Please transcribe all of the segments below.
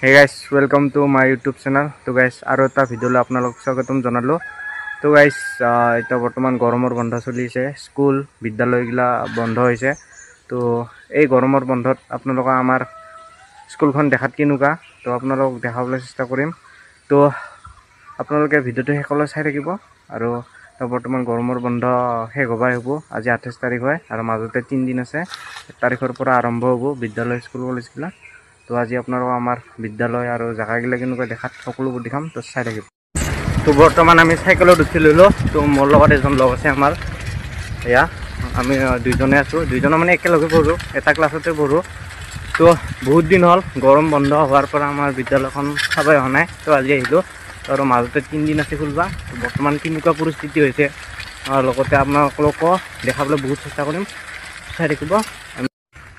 Hey guys, welcome to my YouTube channel. তো guys আৰু এটা ভিডিঅ'লৈ আপোনালোক স্বাগতম জনালো। তো গাইস এতিয়া বৰ্তমান গৰমৰ বন্ধ চলিছে, স্কুল বিদ্যালয়গিলা বন্ধ হৈছে। তো এই গৰমৰ বন্ধত আপোনালোকে আমাৰ স্কুলখন দেখাত কেনেকুৱা তো আপোনালোকক দেখাবলৈ চেষ্টা কৰিম। তো আপোনালোকে ভিডিঅ'টো শেষলৈ চাই থাকিব। আৰু বৰ্তমান গৰমৰ বন্ধ শেষ হ'বাই হ'ব, আজি 28 তাৰিখ হয় আৰু মাজতে 3 দিন আছে। 1 তাৰিখৰ পৰা আৰম্ভ হ'ব বিদ্যালয় স্কুল কলেজগিলা। তো আজি আপোনালোকক আমাৰ বিদ্যালয় আৰু জেগাগিলা কেনেকুৱা দেখাত সকলোবোৰ দেখাম, তো চাই থাকিব। তো বৰ্তমান আমি চাইকেলত উঠি ল'লোঁ। তো মোৰ লগত এজন লগ আছে আমাৰ, এয়া আমি দুইজনে আছোঁ। দুইজনে মানে একেলগে পঢ়োঁ, এটা ক্লাছতে পঢ়োঁ। তো বহুত দিন হ'ল গৰম বন্ধ হোৱাৰ পৰা আমাৰ বিদ্যালয়খন চাবই হোৱা নাই। তো আজি আহিলোঁ আৰু মাজতে 3 দিন আছে খুলবা। বৰ্তমান কেনেকুৱা পৰিস্থিতি হৈছে আৰু লগতে আপোনালোকো দেখাবলৈ বহুত চেষ্টা কৰিম, চাই থাকিব।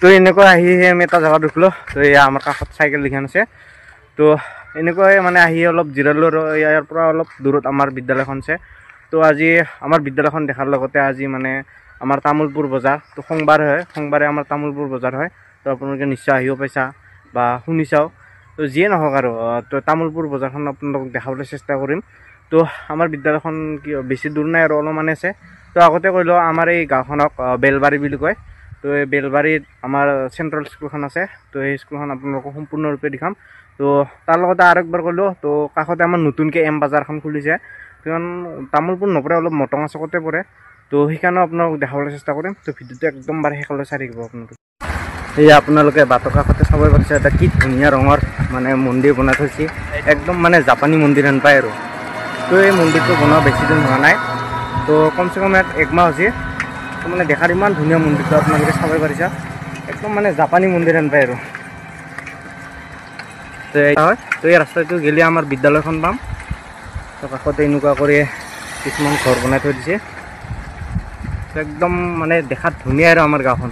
তো এনেকুৱা আহি আমি এটা জেগাত উঠিলোঁ। তো এয়া আমাৰ কাষত চাইকেল দুখন আছে। তো এনেকুৱাই মানে আহি অলপ জিৰালোঁ আৰু ইয়াৰ পৰা অলপ দূৰত আমাৰ বিদ্যালয়খন আছে। তো আজি আমাৰ বিদ্যালয়খন দেখাৰ লগতে আজি মানে আমাৰ তামোলপুৰ বজাৰ, তো সোমবাৰ হয়, সোমবাৰে আমাৰ তামোলপুৰ বজাৰ হয়। তো আপোনালোকে নিশ্চয় আহিব পাইছা বা শুনিছাও, তো যিয়ে নহওক আৰু তো তামোলপুৰ বজাৰখন আপোনালোকক দেখাবলৈ চেষ্টা কৰিম। তো আমাৰ বিদ্যালয়খন কি বেছি দূৰ নাই আৰু অলপমান আছে। তো আগতে কৈ লওঁ, আমাৰ এই গাঁওখনক বেলবাৰী বুলি কয়। তো এই বেলবাৰীত আমাৰ চেণ্ট্ৰেল স্কুলখন আছে। তো এই স্কুলখন আপোনালোকক সম্পূৰ্ণৰূপে দেখাম। তো তাৰ লগতে আৰু একবাৰ ক'লোঁ, তো কাষতে আমাৰ নতুনকৈ এম বজাৰখন খুলিছে। কাৰণ তামোলপুৰ নপৰে, অলপ মটঙা চকতে পৰে। তো সেইকাৰণেও আপোনালোকক দেখাবলৈ চেষ্টা কৰিম। তো ভিডিঅ'টো একদম বাৰে শেষলৈ চাই থাকিব আপোনালোকে। এয়া আপোনালোকে বাটৰ কাষতে চাব পাৰিছে এটা কি ধুনীয়া ৰঙৰ মানে মন্দিৰ বনাই থৈছে, একদম মানে জাপানী মন্দিৰ হেন পায় আৰু। তো এই মন্দিৰটো বনোৱা বেছি দিন হোৱা নাই, তো কমচে কম ইয়াত 1 মাহ হৈছে। তো মানে দেখাৰ ইমান ধুনীয়া মন্দিৰটো আপোনালোকে চাব পাৰিছে, একদম মানে জাপানী মন্দিৰ হেন পায় আৰু। তো হয়, তো এই ৰাস্তাটো গ'লে আমাৰ বিদ্যালয়খন পাম। তো কাষতে এনেকুৱা কৰি কিছুমান ঘৰ বনাই থৈ দিছে। তো একদম মানে দেখাত ধুনীয়া আৰু আমাৰ গাঁওখন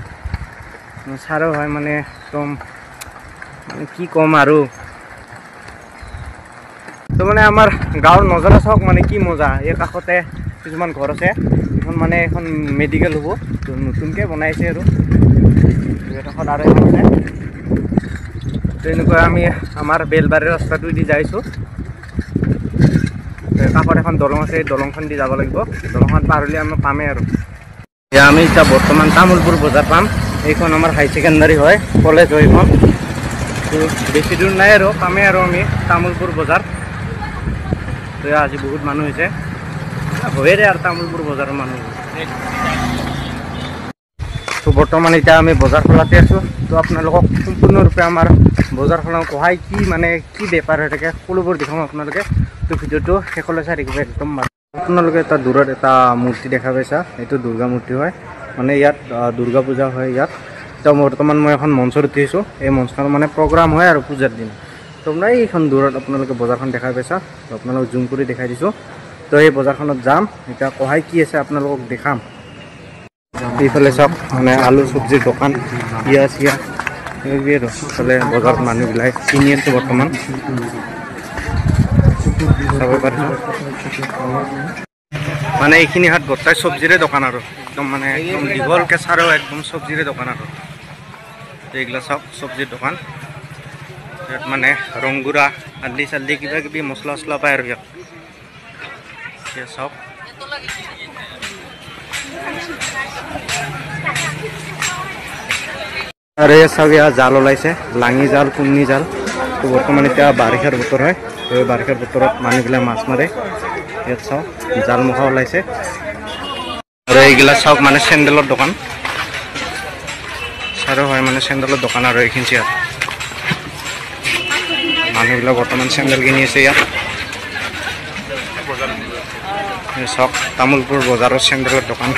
চাৰো হয়, মানে একদম মানে কি ক'ম আৰু। তো মানে আমাৰ গাঁৱৰ নজাৰা চাওক মানে কি মজা। এই কাষতে কিছুমান ঘৰ আছে, এইখন মানে এখন মেডিকেল হ'ব, তো নতুনকৈ বনাইছে আৰু। কাষত আৰু এখন আছে। তো এনেকুৱা আমি আমাৰ বেলবাৰীৰ ৰাস্তাটো দি যাইছোঁ। কাষত এখন দলং আছে, এই দলংখন দি যাব লাগিব। দলংখন পাৰ হ'লে আমি পামেই আৰু। এতিয়া আমি এতিয়া বৰ্তমান তামোলপুৰ বজাৰ পাম। এইখন আমাৰ হাই ছেকেণ্ডাৰী হয়, কলেজ হয় এইখন। তো বেছি দূৰ নাই আৰু, পামেই আৰু আমি তামোলপুৰ বজাৰ। তো আজি বহুত মানুহ হৈছে, হয়ে দে আৰু তামোলপুৰ বজাৰৰ মানুহ। তো বৰ্তমান এতিয়া আমি বজাৰ খোলাতে আছোঁ। তো আপোনালোকক সম্পূৰ্ণৰূপে আমাৰ বজাৰখনৰ কহাই কি মানে কি বেপাৰ হৈ থাকে সকলোবোৰ দেখাম আপোনালোকে। তো ভিডিঅ'টো শেষলৈ চাই থাকিব একদম। আপোনালোকে এটা দূৰত এটা মূৰ্তি দেখা পাইছা, এইটো দুৰ্গা মূৰ্তি হয়, মানে ইয়াত দুৰ্গা পূজা হয় ইয়াত। তো বৰ্তমান মই এখন মঞ্চত উঠিছোঁ, এই মঞ্চখন মানে প্ৰগ্ৰাম হয় আৰু পূজাৰ দিনা। তো আপোনাৰ এইখন দূৰত আপোনালোকে বজাৰখন দেখা পাইছা, তো আপোনালোক জুম কৰি দেখাই দিছোঁ। তো এই বজাৰখনত যাম, এতিয়া কহাই কি আছে আপোনালোকক দেখাম। এইফালে চাওক মানে আলু চব্জিৰ দোকান, পিঁয়াজ চিয়াজ এইবোৰ আৰু। এইফালে বজাৰত মানুহবিলাক কিনি আছে বৰ্তমান, চাব পাৰিছোঁ। মানে এইখিনি হাত গোটেই চব্জিৰে দোকান আৰু, একদম মানে একদম দীঘলকৈ চাৰো একদম চব্জিৰে দোকান আৰু। এইগিলা চাওক চব্জিৰ দোকান, ইয়াত মানে ৰংগুড়া হালধি চালধি কিবা কিবি মছলা চছলা পায় আৰু ইয়াত। চাওক আৰু এই চাওক ইয়াত জাল ওলাইছে, লাঙি জাল, কুৰ্ণি জাল। তো বৰ্তমান এতিয়া বাৰিষাৰ বতৰ হয়, তো এই বাৰিষাৰ বতৰত মানুহবিলাক মাছ মাৰে। ইয়াত চাওক জাল মুখা ওলাইছে। আৰু এইগিলা চাওক মানে চেণ্ডেলৰ দোকান, চাৰো হয় মানে চেণ্ডেলৰ দোকান আৰু এইখিনি ইয়াত মানুহবিলাক বৰ্তমান চেণ্ডেল কিনি আছে ইয়াত। চাওক তামোলপুৰ বজাৰৰ চেণ্ডেলৰ দোকান।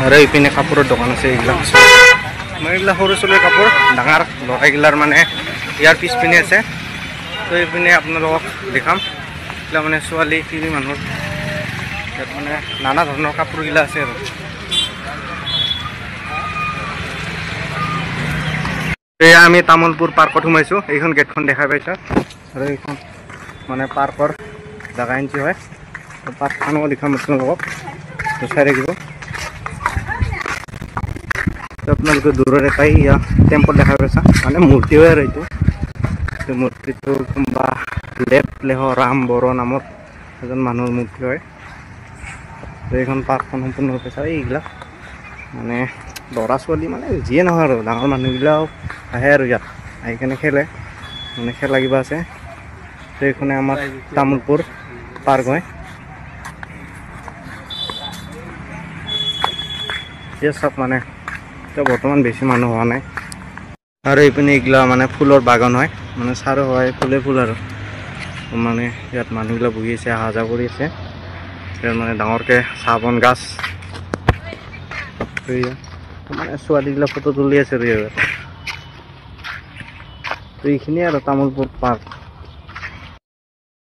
আৰু এইপিনে কাপোৰৰ দোকান আছে, এইবিলাক মানে এইবিলাক সৰু ছোৱালীৰ কাপোৰ, ডাঙৰ ল'ৰাগিলাৰ মানে ইয়াৰ পিছপিনে আছে। তো এইপিনে আপোনালোকক দেখাম, এইবিলাক মানে ছোৱালী তিৰি মানুহৰ ইয়াত মানে নানা ধৰণৰ কাপোৰগিলা আছে আৰু। এয়া আমি তামোলপুৰ পাৰ্কত সোমাইছোঁ, এইখন গেটখন দেখা পাইছা। আৰু এইখন মানে পাৰ্কৰ জেগা এণ্ট্ৰি হয়, পাৰ্কখনো দেখাম আপোনালোকক, চাই থাকিব। আপোনালোকে দূৰত এটাই টেম্পল দেখা পাইছা, মানে মূৰ্তি হয় আৰু এইটো। এইটো মূৰ্তিটো কোনোবা লেপ লেহ ৰাম বড়ো নামৰ এজন মানুহৰ মূৰ্তি হয়। এইখন পাৰ্কখন সম্পূৰ্ণৰূপে চাওঁ। এইবিলাক মানে ল'ৰা ছোৱালী মানে যিয়ে নহয় আৰু ডাঙৰ মানুহগিলাও আহে আৰু ইয়াত আহি কেনে খেলে, মানে খেলা কিবা আছে। এইখনে আমাৰ তামোলপুৰ পাৰ্ক হয়। এতিয়া চাওক মানে এতিয়া বৰ্তমান বেছি মানুহ হোৱা নাই। আৰু এইপিনে এইগিলা মানে ফুলৰ বাগান হয়, মানে চাৰো হয় ফুলে ফুল আৰু মানে ইয়াত মানুহগিলা বহি আছে, অহা যোৱা কৰি আছে। ইয়াত মানে ডাঙৰকৈ চাহ বন গাছ, মানে ছোৱালীগিলা ফটো তুলি আছে আৰু ইয়াত। তো এইখিনিয়ে আৰু তামোলপুৰ পাৰ্ক।